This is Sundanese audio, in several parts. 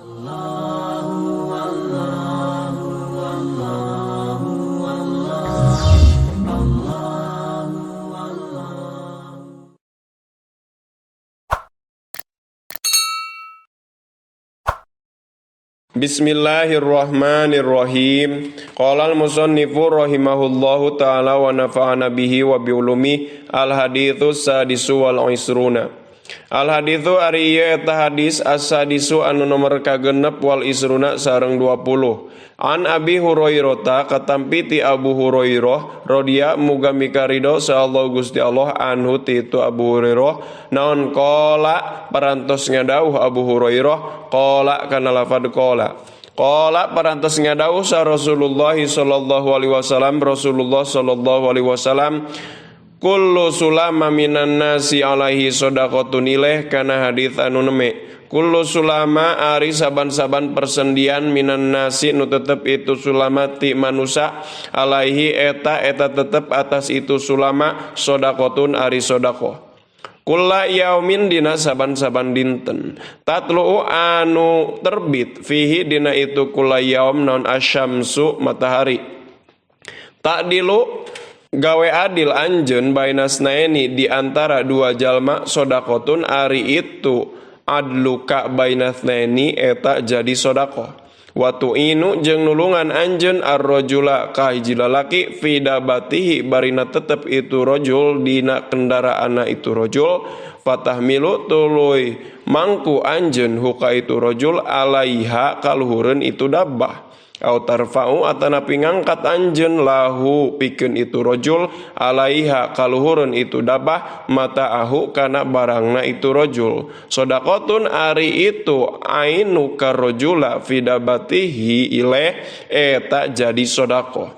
Bismillahirrahmanirrahim. Qala al-musannifu rahimahullahu ta'ala wa nafa'ana bihi wa biulumi al haditsu sadisu wal isruna. Al haditsu ari ieu eta hadis as-sadisu anu nomor kagenep wal isruna sareng 20. An Abi Hurairah katampi ti Abu Hurairah radhiya muga mikarido sa Gusti Allah anhu ti itu Abu Hurairah naon qala parantos ngadauh Abu Hurairah qala kana lafad qala qala parantos ngadauh sa Rasulullah sallallahu alaihi wasallam Rasulullah sallallahu alaihi wasallam kullu sulama minan nasi alaihi shadaqatun ilaih kana hadits anu neme. Kullu sulama ari saban-saban persendian minan nasi nu tetep itu sulama ti manusa alaihi eta eta tetep atas itu sulama shadaqatun ari shadaqah. Kulla yaumin dina saban-saban dinten tatlu'u anu terbit fihi dina itu kulla yaum naon asyamsu matahari. Takdilu gawe adil anjeun bainasnaini di antara dua jalma sodaqotun ari itu adluka bainasnaini eta jadi sodakoh. Watu inu jeung nulungan anjeun arrojula ka hiji lalaki fi dabatihi barina tetep itu rojul dina kendaraanna itu rojul fatahmilu tuluy mangku anjeun huka itu rojul alaiha kaluhureun itu dabbah. Au tarfa'u atanapi ngangkat anjeun lahu pikeun itu rojul alaiha kaluhureun itu dabah mata'ahu kana barangna itu rojul. Sodaqotun ari itu ainu karojula fi dabatihi ileh eta jadi sodaqoh.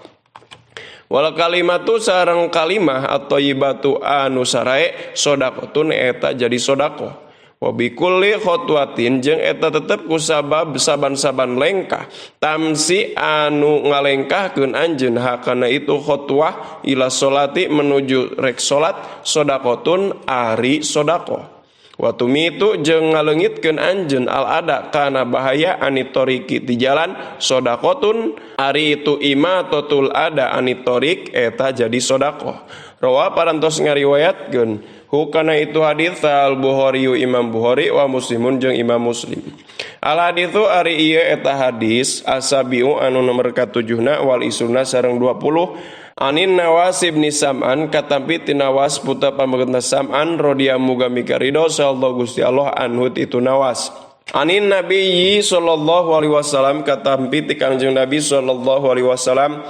Wal kalimatu sareng kalimah at-thayyibatu anu sarae sodaqotun eta jadi sodaqoh. Wa bikulli khotwatin jeung eta tetep kusabab saban-saban lengkah tamsi anu ngalengkahkeun anjeun hakana itu khotwah ila solati menuju rek salat sodaqotun ari sodaqoh. Wa tumitu jeung ngaleungitkeun anjeun al ada kana bahaya anitoriki ti jalan sodaqotun ari itu imatatul ada anitorik eta jadi sodaqoh. Rawa parantos ngariwayatkeun hukana itu hadits al Bukhari Imam Bukhari wa Muslimun jeung Imam Muslim. Al haditsu ari ieu eta hadis asabiu anu nomor katujuhna wal isruna sareng 20 anin Nawas ibn Sam'an katampi ti Nawas putra pamegetna Sam'an radhiyallahu muga mikarido sallallahu Gusti Allah anhu itu Nawas. Anin Nabi sallallahu alaihi wasallam katampi ti Kangjeng Nabi sallallahu alaihi wasallam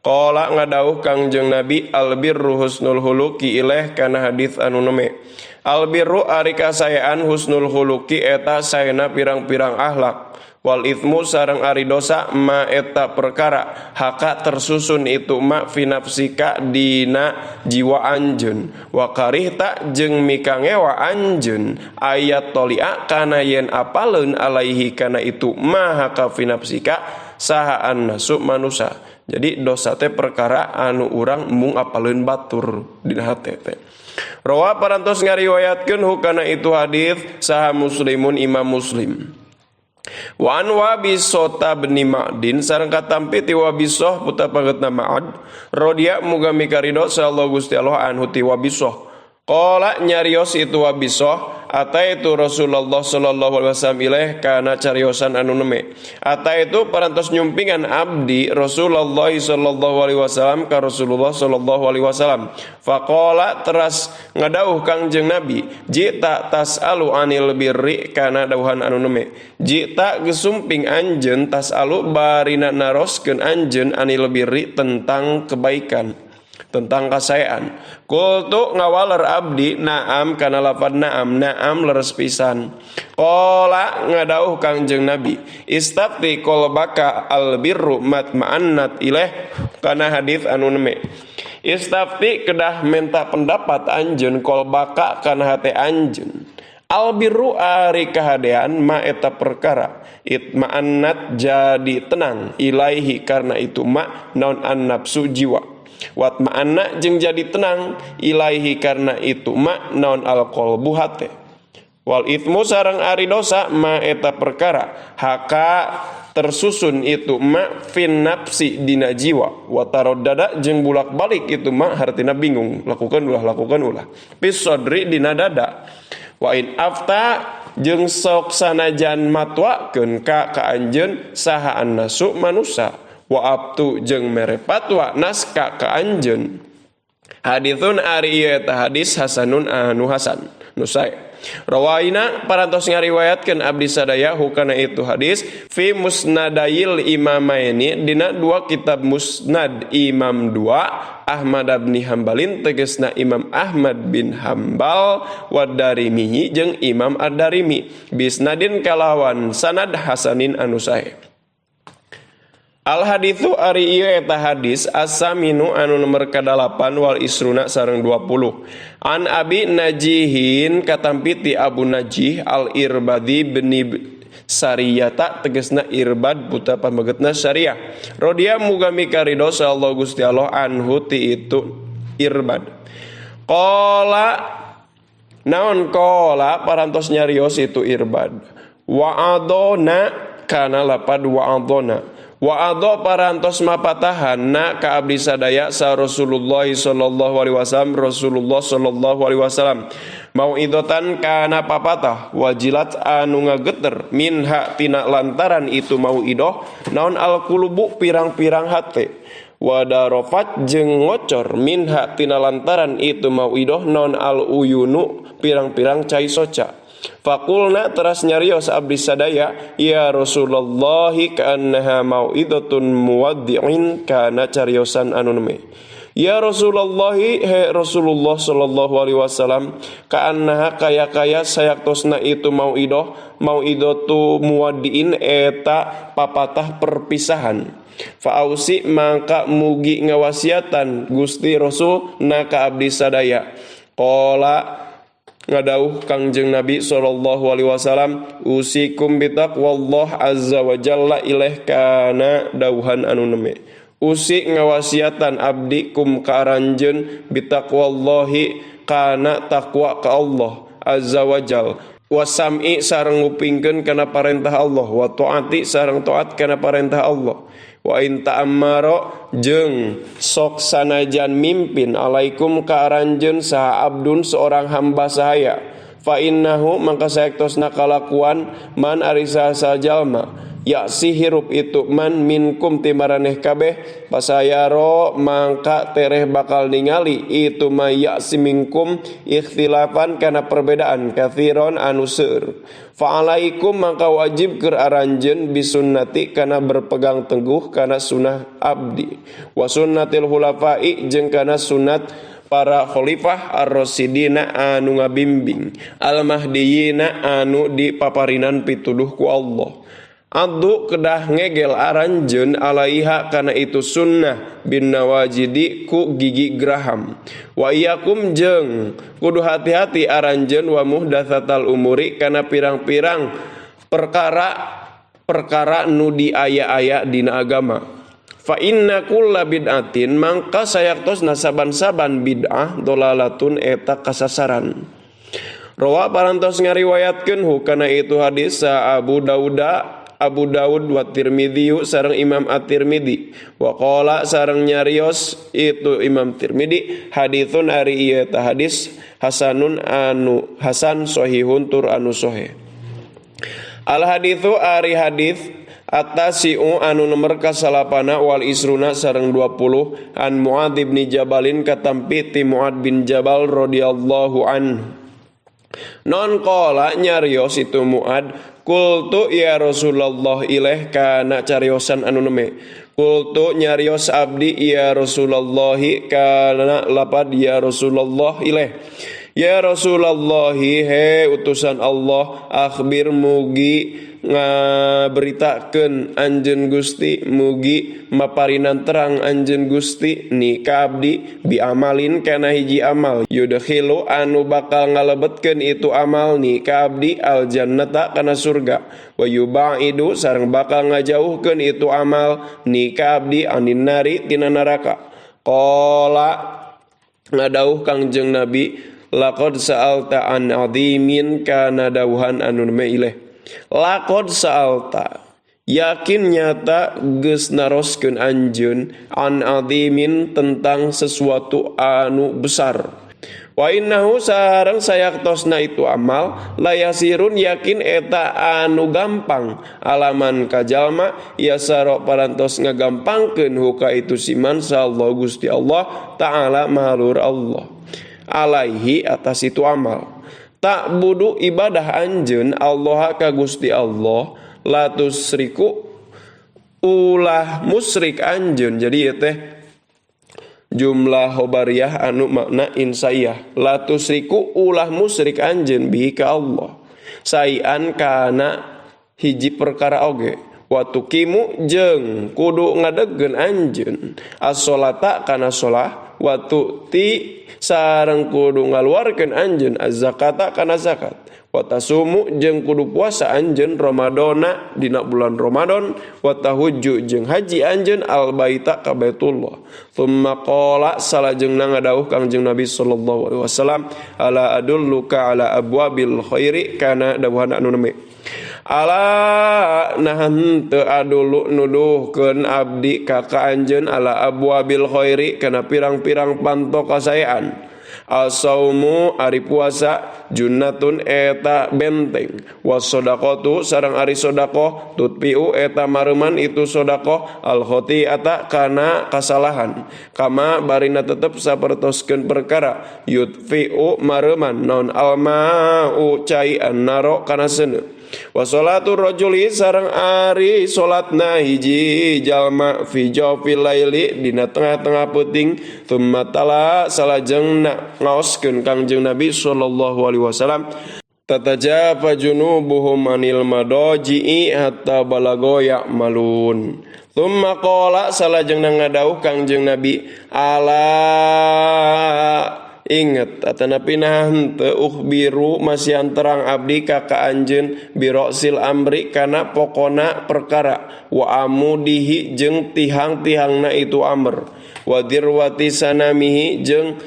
qala ngadauh Kangjeng Nabi albirru husnul huluki ilaih kana hadits anu neme. Albirru ari kasayaan husnul huluki eta saena pirang-pirang akhlak. Wal ithmu sareng ari dosa ma eta perkara haka tersusun itu ma fi nafsika dina jiwa anjeun. Wa karihta jeung mikangewa anjeun ayat tolia kana yen apaleun alaihi kana itu ma haka fi nafsika saha annasu manusa. Jadi dosa teh perkara anu urang mung apaleun batur dina hate teh. Rawa parantos ngariwayatkeun hukana itu hadis saha Muslimun Imam Muslim. Wa an Wabisota bin Ma'din sareng katampi ti Wabisoh putra pangetna Ma'ad radhiya muga mikarido sallallahu Gusti Allah anhu ti Wabisoh. Qala nyarios itu Wabisoh ataitu Rasulullah sallallahu alaihi wasallam ilaih kana cariosan anu neme. Ataitu parantos nyumpingan abdi Rasulullah sallallahu alaihi wasallam ka Rasulullah sallallahu alaihi wasallam. Faqala teras ngadauh Kangjeng Nabi, jita tasalu anil birri kana dauhan anu neme. Jita gesumping anjeun tasalu barina naroskeun anjeun anil birri tentang kebaikan, tentang kasayaan. Kultu ngawaler abdi naam kana lafad naam, naam leres pisan. Qala ngadauh Kangjeng Nabi, istafti qalbaka albirru matma'annat ilaih kana hadis anu neme. Istafti kedah minta pendapat anjeun qalbaka kana hate anjeun. Albirru ari kahadean ma eta perkara itma'annat jadi tenang ilaihi karena itu ma naon an nafsu jiwa. Wat ma'anna jeung jadi tenang ilaihi karena itu ma naon alqalbu hate. Wal ithmu sareng ari dosa ma eta perkara haka tersusun itu ma fin nafsi dina jiwa wa taraddada jeung bulak-balik itu ma hartina bingung lakukan ulah fis sadri dina dada wa in afta jeung sok sanajan matwakeun ka ka anjeun saha annasu manusa wa abtu jeung mere patwa naska ka anjeun. Haditsun ari ieu eta hadis hasanun anu hasan nu sae. Rawaina parantos ngariwayatkeun abdi sadaya hukana itu hadis fi musnadail imamaini dina dua kitab musnad imam dua Ahmad bin Hambalin tegasna Imam Ahmad bin Hambal wa Darimi jeung Imam Ad-Darimi bisnadin kalawan sanad hasanin anu sahih. Al haditsu ari ieu eta hadis as-saminu anu nomor ka-8 wal isruna sareng 20. An Abi Najihin katampi ti Abu Najih al Irbadi bin Sariyata tegasna Irbad putra pamegetna Syariah. Rodia muga mikarido sallallahu Gusti Allah anhu ti itu Irbad. Qala naon qala parantos nyarios itu Irbad. Wa'adona kana lapad wa'adona. Wa adha parantos mapatahan na ka abdi sadaya sa Rasulullah sallallahu alaihi wasallam Rasulullah sallallahu alaihi wasallam mauidatan kana papatah wajilat anu ngageter minha tina lantaran itu mauidah naon alqulubu pirang-pirang hate wadarofat jeung ngocor minha tina lantaran itu mauidah naon al uyunu pirang-pirang cai soca. Fakulna teras nyarios abdi sadaya ya Rasulullah ka'annaha mau'idatun muwaddi'in kana cariosan anu neme. Ya Rasulullah he Rasulullah sallallahu alaihi wasallam ka'annaha kaya-kaya sayaktosna itu mau'idah mau'idatu muwaddi'in eta papatah perpisahan. Fa'ausi mangka mugi ngawasiatan Gusti Rasul na ka abdi sadaya. Qala ngadauh Kangjeng Nabi sallallahu alaihi wasallam usikum bitaqwallah azza wa jalla ilaih kana dauhan anu neme. Usi ngawasiatan abdi kum ka aranjeun bitaqwallahi kana taqwa ka Allah azza wa jalla wasam'i sareng ngupingkeun kana parentah Allah wa taati sareng taat kana parentah Allah wa in ta'ammara jeung sok sanajan mimpin alaikum ka aranjeun saha abdun seorang hamba sahaya fa innahu mangka saektosna kalakuan man ari saha jalma ya si hirup itu man minkum ti maraneh kabeh pasayaro mangka tereh bakal ningali itu ma ya si minkum ikhtilafan kana perbedaan kathiron anu seueur fa alaikum mangka wajib keur aranjeun bisunnati kana berpegang teguh kana sunnah abdi wa sunnatil khulafai jeung kana sunat para khalifah ar-rasyidina anu ngabimbing al-mahdiyina anu dipaparinan pituduh ku Allah. Addu kedah ngegel aranjeun alaiha kana itu sunnah bin nawajidi ku gigi geraham. Wa iyakum jeung kudu hati-hati aranjeun wa muhdatsatal umuri kana pirang-pirang perkara nu diaya-aya dina agama. Fa inna kulla bid'atin mangka sayaktosna saban-saban bid'ah dolalatun eta kasasaran. Rawa parantos ngariwayatkeun hukana itu hadis sa Abu Dauda Abu Daud wa Tirmidzi sareng Imam At-Tirmidzi wa qala sareng nyarios itu Imam Tirmidzi haditsun ari ieu eta hadis hasanun anu hasan sahihun tur anu sahih. Al haditsu ari hadis atasiu anu nomor kasalapana wal isruna sareng 20 an Muadz bin Jabalin katampi ti Muadz bin Jabal radhiyallahu anhu. Non qala nyarios itu Muad kultu ya Rasulullah ilaih kana cariosan anu neme. Kultu nyarios abdi ya Rasulullah kana lapad ya Rasulullah ilaih. Ya Rasulullah he utusan Allah akhbir mugi ngaberitakeun anjeun Gusti mugi maparinan terang anjeun Gusti ni ka abdi bi amalin kana hiji amal yudkhilu anu bakal ngalebetkeun itu amal ni ka abdi al jannata kana surga wa yubaidu sareng bakal ngajauhkeun itu amal ni ka abdi anin nari tina neraka. Qala ngadauh Kangjeng Nabi Laqad sa'alta an azimin kana dawuhan anu neme ileh. Laqad sa'alta yakin nyata geus naroskeun anjeun an azimin tentang sesuatu anu besar. Wa innahu sareng sayaktosna itu amal layasirun yakin eta anu gampang alaman kajalma yasaro parantos ngagampangkeun huka itu siman sallallahu Gusti Allah ta'ala mahalur Allah alaihi atas itu amal. Tak budu ibadah anjeun Allah ka Gusti Allah la tusriku ulah musyrik anjeun. Jadi ieu teh jumlah khobariyah anu makna insaiyah la tusriku ulah musyrik anjeun bihi ka Allah sayan kana hiji perkara oge wa tuqimu jeung kudu ngadegkeun anjeun as-sholata kana sholah wa tu'ti sareng kudu ngaluarkeun anjeun az-zakata kana zakat wa tasumu jeung kudu puasa anjeun Ramadana dina bulan Ramadan wa tahujju jeung haji anjeun al baita ka Baitullah. Tsumma qala salajengna ngadawuh Kangjeng Nabi sallallahu alaihi wasallam ala adulluka ala abwabil khairi kana dawuhan anu neme ala nah henteu adulu nuduhkeun abdi ka ka anjeun ala abwabil khairi kana pirang-pirang panto kasaean. As-saumu ari puasa junnatun eta benteng was-shadaqatu sareng ari sedekah tutfi'u eta mareman itu sedekah al khati'ata kana kasalahan kama barina tetep sapertoskeun perkara yutfi'u mareman naon al-ma'u cai an-naro kana seuneu wa sholatu rajuli sareng ari salatna hiji jalma fi jawfil laili dina tengah-tengah peuting tsumma tala salajengna ngaoskeun Kangjeng Nabi sallallahu alaihi wasallam tatajafa junubuhum anil madaji'i hatta balago ya'malun. Tsumma qala salajengna ngadawuh Kangjeng Nabi ala inget atanapi nah henteu ukhbiru masihan terang abdi ka ka anjeun birosil amri kana pokona perkara wa amudihi jeung tihang-tihangna itu amr wa dirwati sanamihi jeung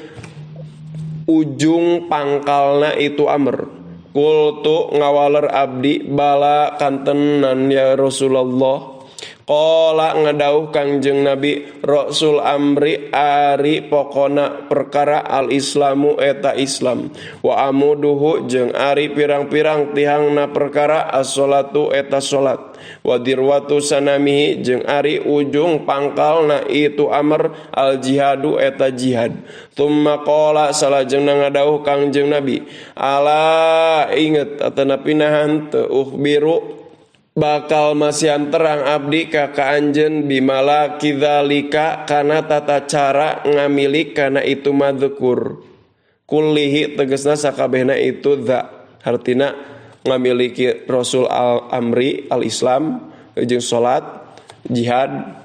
ujung pangkalna itu amr. Qultu ngawaler abdi bala kantenan ya Rasulullah. Qala ngadauh Kangjeng Nabi Rasul amri ari pokona perkara al-islamu eta Islam wa amuduhu jeung ari pirang-pirang tihangna perkara as-sholatu eta salat wa dirwatu sanamihi jeung ari ujung pangkalna itu amr al-jihadu eta jihad. Tsumma qala salajengna ngadauh Kangjeng Nabi ala inget atanapi nahan teu ukhbiru bakal masihan terang abdi ka ka anjeun bimala kidzalika kana tata cara ngamilik kana itu madzkur kullihi tegasna sakabehna itu dza hartina ngamiliki Rasul al amri al Islam jeung salat jihad.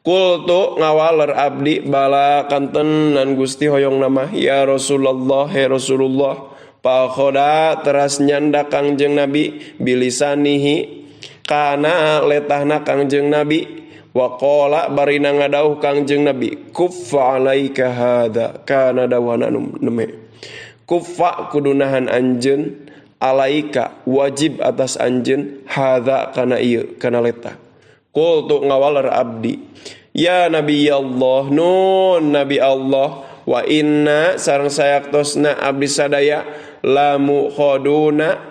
Qultu ngawaler abdi bala kantenan Gusti hoyong nama ya Rasulullah he Rasulullah. Pakhoda teras nyanda Kangjeng Nabi bilisanihi kana letahna Kangjeng Nabi wa qala barina ngadauh Kangjeng Nabi kuffa alaika hadza kana dawana neme kuffa kudunahan anjeun alaika wajib atas anjeun hadza kana ieu kana letah. Qultu ngawaler abdi ya Nabi Allah nun Nabi Allah wa inna sareng sayaktosna abdi sadaya lamu khoduna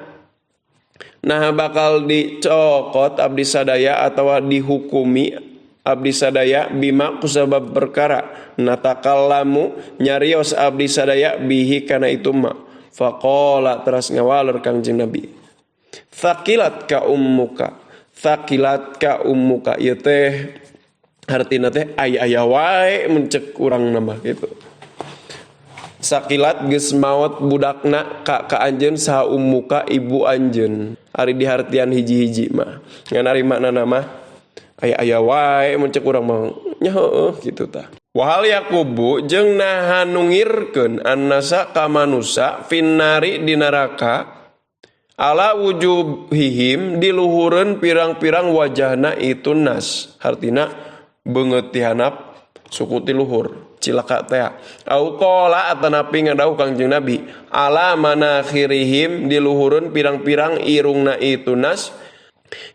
nah bakal dicokot abdi sadaya atau dihukumi abdi sadaya bima kusabab perkara natakallamu nyarios abdi sadaya bihi kana itu ma. Faqala teras ngawaler Kangjeng Nabi thaqilat ka ummuka thaqilat ka ummuka ieu teh hartina teh aya-aya wae mun cek urang nama gitu. Sakilat geus maot budakna ka ka anjeun saha ummuka ibu anjeun. Ari dihartian hiji-hiji mah. Ngan ari maknana mah aya-aya wae mun cek urang mah nya heueuh kitu tah. Wahal yakubu jeung naha nungirkeun annasa ka manusa finnari di neraka ala wujuhihim diluhureun pirang-pirang wajahna itu nas. Hartina beungeut ti handap suku ti luhur. Cilaka teh. Au qala atanapi ngadawuh Kangjeng Nabi ala manakhirihim di luhureun pirang-pirang irungna itu nas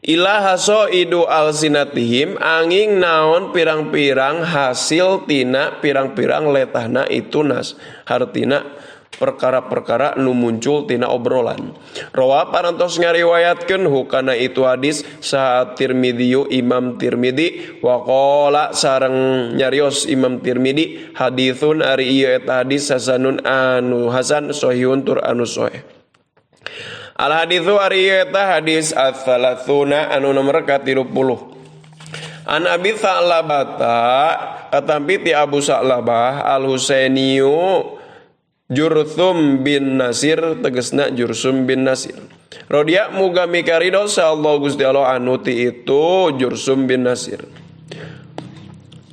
ila hasaidu alsinatihim angin naon pirang-pirang hasil tina pirang-pirang letahna itu nas hartina perkara-perkara nu muncul tina obrolan. Rawa parantos ngariwayatkeun hukana itu hadis saha Tirmidzi Imam Tirmidzi wa qala sareng nyarios Imam Tirmidzi haditsun ari ieu eta hadis hasanun anu hasan sahihun tur anu sahih. Al haditsu ari ieu eta hadis ats-tsalatsuna anu nomor ka-30. An Abi Sa'labata katampi ti Abu Sa'labah Al-Husainiyu Jurthum bin Nasir tegesna Jursum bin Nasir. Rodia muga mikarido Allah Gusti Allah anu ti itu Jursum bin Nasir.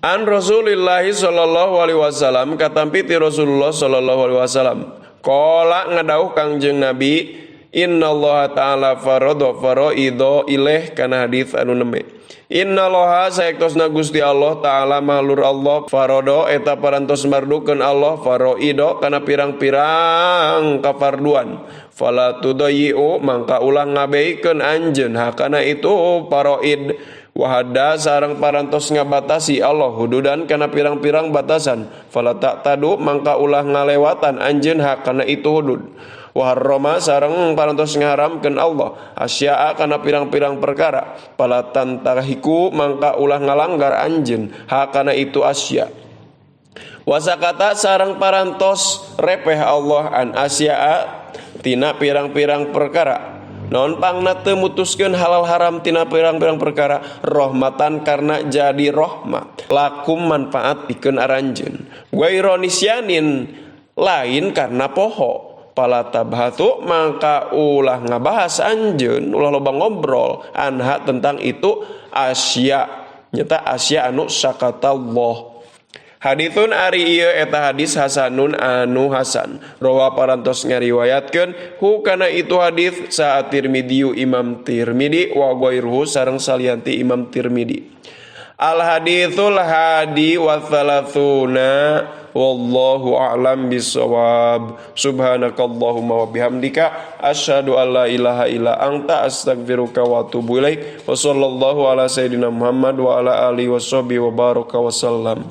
An Rasulillahi sallallahu alaihi wasallam katampi ti Rasulullah sallallahu alaihi wasallam. Qala ngadauh Kangjeng Nabi innallaha ta'ala farada faraidho ilaih kana hadis anu neme. Innallaha saektosna Gusti Allah ta'ala mahlur Allah farodo eta parantos mardukeun Allah faroido kana pirang-pirang kafarduan fala tudayi'u mangka ulah ngabeikeun anjeun hakana itu paroid wahada sareng parantos ngabatasi Allah hududan kana pirang-pirang batasan fala ta'tadu mangka ulah ngalewatan anjeun hakana itu hudud waharrama sareng parantos ngaharamkeun Allah asya'a kana pirang-pirang perkara pala tantahiku mangka ulah ngalanggar anjeun hakana itu asya wasakata sareng parantos repeh Allah an asya'a tina pirang-pirang perkara naon pangna teu mutuskeun halal haram tina pirang-pirang perkara rahmatan karena jadi rahmat lakum manfaat pikeun aranjeun waironisyanin lain karena poho pala tabhatu maka ulah ngabahas anjeun ulah loba ngobrol anha tentang itu asya nyata asya anu sakatallah. Haditsun ari ieu eta hadis hasanun anu hasan rawa parantos ngariwayatkeun hu kana itu hadis saat Tirmidzi Imam Tirmidzi wa ghairuhu sareng salianti Imam Tirmidzi. Al haditsul hadi wa thalathuna wallahu a'lam bissawab. Subhanakallahumma wa bihamdika asyhadu an la ilaha illa anta astaghfiruka wa atubu ilaik. Wa sallallahu ala sayidina Muhammad wa ala alihi washabihi wa baraka wa sallam.